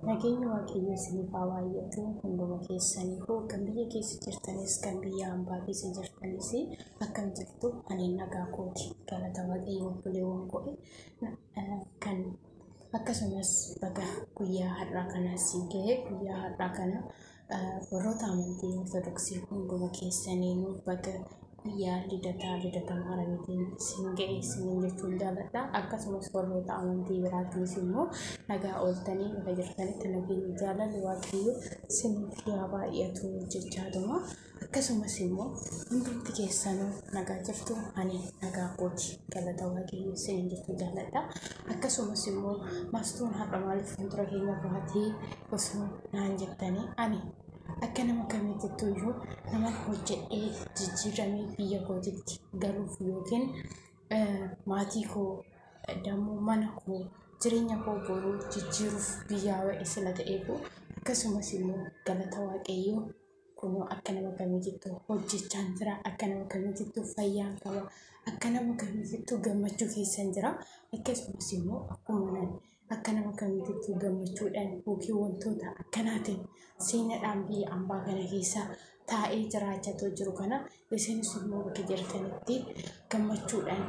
Nageenyi Waaqayyoo isiniif haa baay'atu hunduma keessaniifuu kan biyya keessa jirtanis kan biyya hambaa keessa jirtanis akkam jirtu? Ani nagaa kooti, galata Waaqayyoo. Obboleewwan koo kan akkasumas baga guyyaa har'aa kana siin ga'e. Guyyaa har'aa kana warroota amantii Ortodoksii hunduma keessaniinuu baga guyyaa lidataa Lidata Maaramiitiin siin ga'e isiniin jechuun jaalladha. Akkasumas warroota amantii biraatiinis immoo nagaa ooltanii bakka jirtanitti nageenyi jaalalli Waaqayyo isiniif haa baay'atu jechaatuma. Akkasumas immoo hundumti keessanuu nagaa jirtu? Ani nagaa kooti, galata Waaqayyo isiniin jechuun jaalladha. Akkasumas immoo mastuun har'a maaliif fuuldura keenya baatee osoo naan jettanii, ani akka nama kamiitittuu iyyuu nama hojjedhee jijjiiramee biyya kootitti galuuf yookiin maatii koo dammoo mana koo jireenya koo boruu jijjiiruuf biyyaa ba'e sila ta'eefu, akkasumas immoo galata Waaqayyoo kunoo akka nama kamiitittuu hojjechaan jira, akka nama kamiitittuu fayyaan qaba, akka nama kamiitittuu gammachuu keessan jira. Akkasumas immoo akkuma nan akka nama kamiitittuu gammachuudhaan yookiin wantoota akkanaatiin seenaadhaan biyya hambaa kana keessa taa'ee jiraachaa jiru kana, isinis immoo bakka jirtanitti gammachuudhaan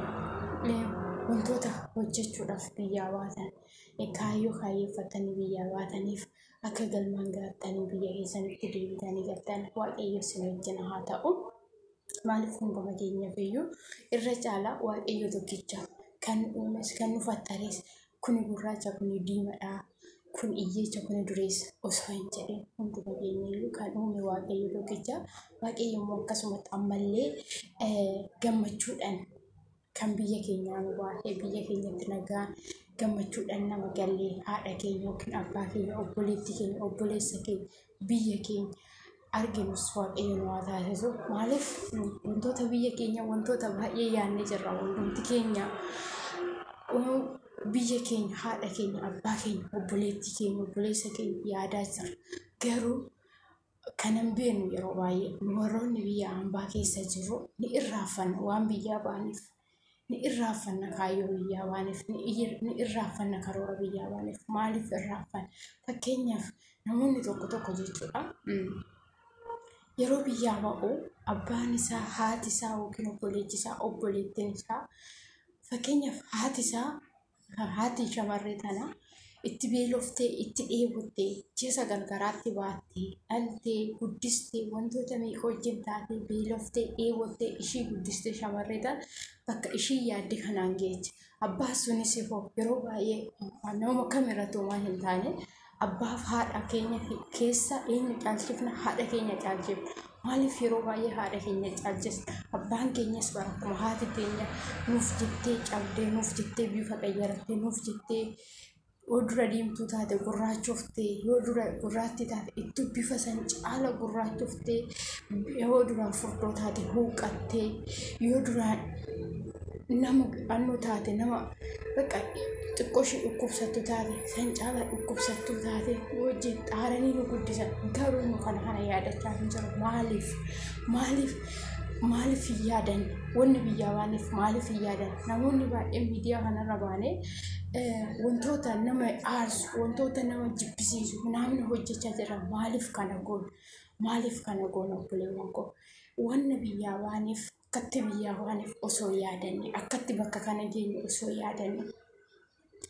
wantoota hojjechuudhaaf biyyaa baatan, kaayyoo kaayyeeffatanii biyyaa baataniif akka galmaan ga'attanii biyya keessanitti deebitanii galtan Waaqayyo isin wajjin haa ta'u. Maaliif hunduma keenyaaf iyyuu irra caalaa Waaqayyo tokkicha kan uumes kan nu fattares, kuni gurraacha, kuni diimaadha, kun hiyyeecha, kuni dureessa osoo hin jedhin hunduma keenya iyyuu kan uume Waaqayyo tokkicha. Waaqayyo immoo akkasumatti ammallee gammachuudhaan kan biyya keenyaa nu baasee biyya keenyatti nagaan gammachuudhaan nama gallee haadha keenya yookiin abbaa keenya, obboleettii keenya, obboleessa keenya, biyya keenya arginus Waaqayyo nu haa taasisu. Maaliif wantoota biyya keenya wantoota baay'ee yaadnee jirra hundumti keenya. Biyya keenya, haadha keenya, abbaa keenya, obboleettii keenya, obboleessa keenya yaadaa jirra. Garuu kanan beeknu yeroo baay'ee nu warroonni biyya hambaa keessa jirru ni irraanfanna waan biyyaa baaniif. Ni irraanfanna kaayyoo biyyaa baaniif, ni irraanfanna karoora biyyaa baaniif. Maaliif irraanfanna? Fakkeenyaaf namoonni tokko tokko jechuudha. Yeroo biyyaa ba'u abbaan isaa, haati isaa yookiin obboleechi isaa, obboleettiin isaa, fakkeenyaaf haati isaa, haati shamarree tanaa itti beeloftee, itti dheebottee, ji'a 9 garaatti baattee, dhaltee, guddistee, wantoota meeqa wajjin taatee, beeloftee, dheebottee ishii guddistee shamarree tana bakka ishii yaadde kanaan geeche. Abbaan sunis immoo yeroo baay'ee nama kamirrattuu waan hin taane abbaaf haadha keenya keessa eenyu caalchifna? Haadha keenya caalchifna. Maaliif yeroo baay'ee haadha keenya caalchisna? Abbaan keenyas bara akkuma haati teenya nuuf jettee cabdee, nuuf jettee bifa qayyarattee, nuuf jettee yoo dura diimtuu taate gurraachoftee, yoo dura gurraattii taate ittuu bifa san caala gurraachoftee, yoo duraan furdoo taate huuqqattee, yoo duraan nama annoo taate, nama bakka xiqqoo ishee dhukkubsattu taate san caalaa dhukkubsattuu taate wajjin xaaranii nu guddisan. Garuu nu kana kana yaadachaa hin jiru. Maaliif? Maaliif? Maaliif hin yaadan? Wanni biyyaa baaniif maaliif hin yaadan? Namoonni baay'een miidiyaa kanarra baanee wantoota nama aarsu, wantoota nama jibbisiisu namni hojjechaa jira. Maaliif kana goona? Maaliif kana goona, obboleewwan koo? Wanna biyyaa baaniif, akkatti biyyaa baaniif osoo yaadanne, akkatti bakka kana geenye osoo yaadanne,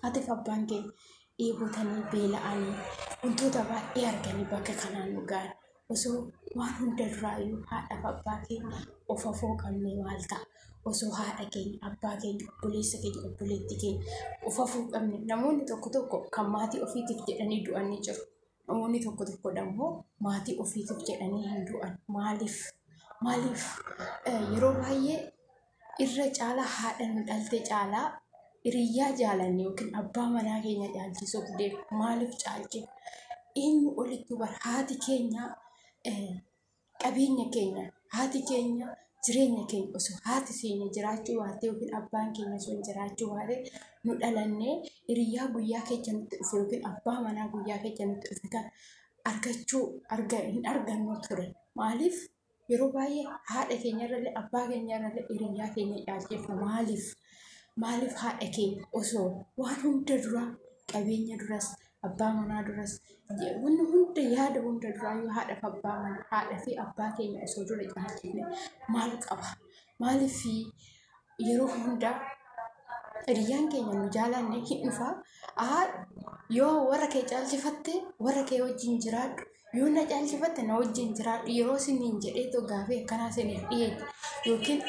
haatiif abbaan keenya dheebotanii, beela'anii, wantoota baay'ee arganii bakka kanaan nu ga'an. Osoo waan hunda duraayyuu haadhaaf abbaa keenya of afoo qabnee maal ta'a? Osoo haadha keenya, abbaa keenya, obboleessa keenya, obboleettii keenya of afoo qabne. Namoonni tokko tokko kan maatii ofiitiif jedhanii du'an ni jiru. Namoonni tokko tokko immoo maatii ofiitiif jedhanii hin du'an. Maaliif? Maaliif? Yeroo baay'ee irra caalaa haadha nu dhalte caalaa hiriyyaa jaalanne yookiin abbaa manaa keenya caalchisuuf deemu. Maaliif caalchifna? Eenyu olittuu bara haati keenya qabeenya keenya, haati keenya jireenya keenya. Osoo haati keenya jiraachuu baatte yookiin abbaan keenya sun jiraachuu baate, nu dhalannee hiriyyaa guyyaa keessa nutti dhufe yookiin abbaa manaa guyyaa keessa nutti dhufe kan argachuu hin argannu ture. Maaliif? Yeroo baay'ee haadha keenya irrallee abbaa keenya irrallee hiriyyaa keenya caalchifna. Maaliif? Maaliif haadha keenya osoo waan hunda dura, qabeenya duras, Abbaa manaa duras wanni hunda yaada hunda duraayyuu haadha fi abbaa manaa haadha fi abbaa keenya osoo dura caalchifne maal qaba? Maaliif yeroo hundaa hiriyyaan keenya nu jaalanne hin dhufaa? Yoo warra kee caalchifatte warra kee wajjin jiraadhu, yoo na caalchifatte na wajjin jiraadhu yeroo isiniin jedheetoo gaafii akkanaa isiniif dhiyeesse yookiin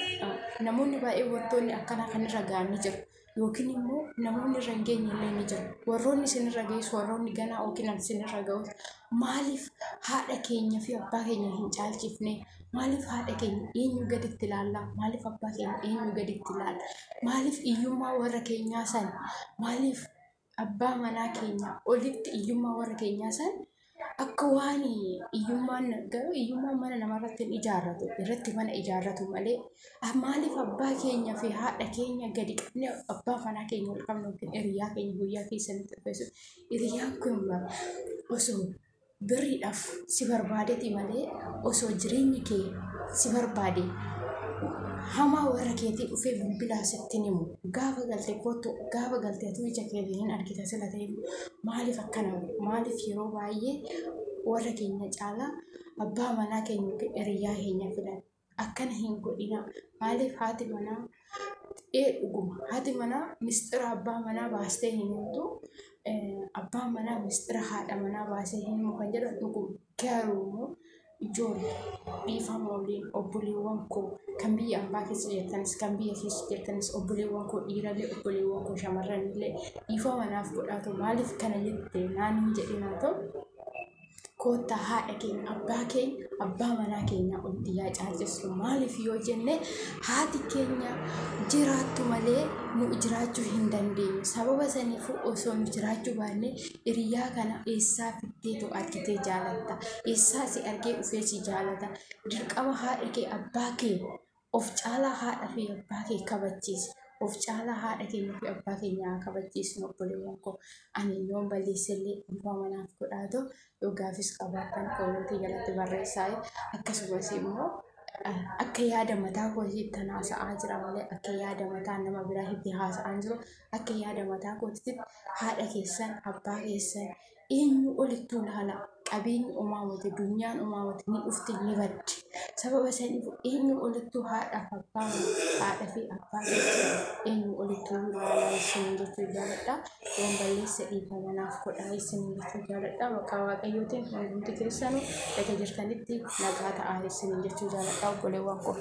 namoonni baay'ee wantoonni akkanaa kanarra ga'an ni jiru. Yookiin immoo namoonni irra hin geenye illee ni jiru. Warroonni isinirra geessu, warroonni ganaa yookiin isinirra ga'us maaliif haadha keenya fi abbaa keenya hin caalchifne? Maaliif haadha keenya eenyu gaditti ilaalla? Maaliif abbaa keenya eenyu gaditti ilaalla? Maaliif hiyyummaa warra keenyaa san? Maaliif abbaa manaa keenya olitti hiyyummaa warra keenyaa san akka waan hiyyummaan garuu hiyyummaan mana namarratti hin ijaarratu irratti mana ijaarratu malee maaliif abbaa keenya fi haadha keenya gadi qabnee abbaa manaa keenya ol qabnu yookiin hiriyaa keenya guyyaa keessanitti dhufeessu hiriyyaan kun osoo birriidhaaf si barbaadeeti malee osoo jireenyi kee si barbaade hamaa warra keetii dhufee bilbilaa sitti himu gaafa galte kootu gaafa galte atuu ija keetiin hin argita sila ta'e maaliif akkana maaliif yeroo baay'ee warra keenya caalaa abbaa manaa keenya yookiin hiriyaa keenya filan akkana hin godhina maaliif haati manaa dhuguma haati manaa mistira abbaa manaa baastee hin himtu abbaa manaa mistira haadha manaa baasee hin himu kan jedhan dhuguma garuu immoo ijoollee dhiifama waliin obboleewwan koo kan biyya ambaa keessa jirtanis kan biyya keessa jirtanis obboleewwan koo dhiirallee obboleewwan koo shamarranillee dhiifama naaf godhaatu maaliif kana jette naan hin jedhinaa ta'u koottaa haadha keenya abbaa keenya abbaa manaa keenya olitti yaa caalchistu maaliif yoo jenne haati keenya jiraattu malee nu jiraachuu hin dandeenyu sababa saniifuu osoo nu jiraachuu baanne hiriyaa kana eessaa fiddeetu argitee jaalatta eessaa si argee dhufee si jaalata dirqama haadha kee abbaa kee of caalaa haadha fi abbaa kee kabachiisi. Of caalaa haadha keenya fi abbaa keenya haa kabachiisnu obboleewwan koo. Ani yoon balleessellee dhiifama naaf godhaatu yoo gaafis qabaattan koomentii jalatti barreessaa. Akkasumas immoo akka yaada mataa kootiitti haasa'aa jira malee akka yaada mataa nama biraatti haasa'aa jiru. Akka yaada mataa kootiitti haadha keessan abbaa keessan eenyu olittuu ilaala qabeenyi uumamate dunyaan uumamate ni dhufti ni baddi. Sababa saniif eenyu olittuu haadhaaf abbaa haadha fi abbaa keessan eenyu olittuu ilaalaa isin jechuu jaaladha. Yoon balleessa dhiifama naaf godhaa isin jechuu jaaladha. Maqaa Waaqayyootiin hundumti keessanuu bakka jirtanitti nagaa ta'aa isin jechuu jaaladha obboleewwan koo.